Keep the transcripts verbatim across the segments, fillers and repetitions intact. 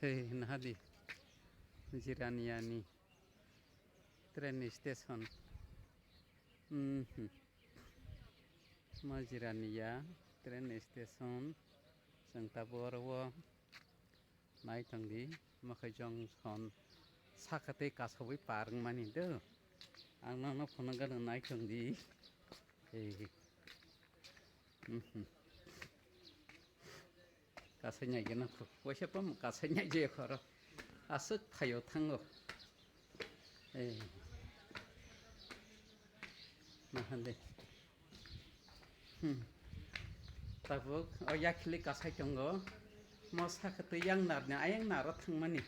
Hei, nahadi. Jiraniani train station. Mhm. Ma Jiraniya train station. Chwng tabuk oro o nai tongdi. Mwkhai jong son saka tei kasawi par wngmani do. Ang nono phunukgano nai tongdi. Hei. Mhm. Kasai nai gana kho. Waisa pam kasai nai je khoro. Aswk phaio thango. Eh. Mahande. Hmm. Tabuk o yakhili kasai tongo. Mo sakha twi yang narni ayang naro thangmani.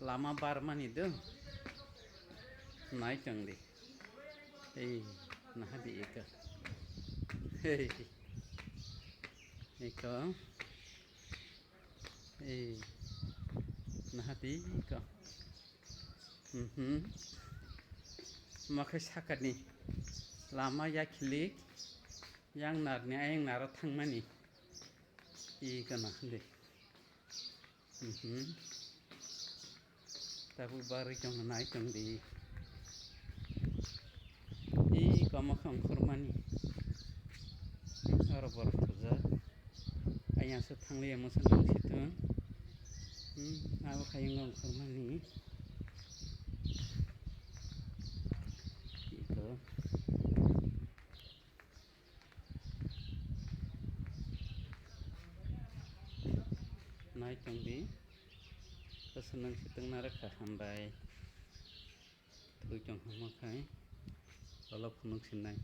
Lama barmani do. Nai tongdi. Ei, nahadi eko. Hei. Eko. Ei. Nahadi eko. Mhm. Makhai sakani. Lama yakhili. Yang narni ayang naro thangmani. Eko nahadi. Mhm. Tabuk barwi tong nai tongdi. Ih, koma khe ongkhormani. Oro borok thujak. Ayang se thangliya mwsa nang situng. Hmm, abo khe ayang ongkhormani. Iko. Nai tongdi. Bwswk nang situng narwkha, hambai. Twi tong hama khai. Olo phunuk sinai.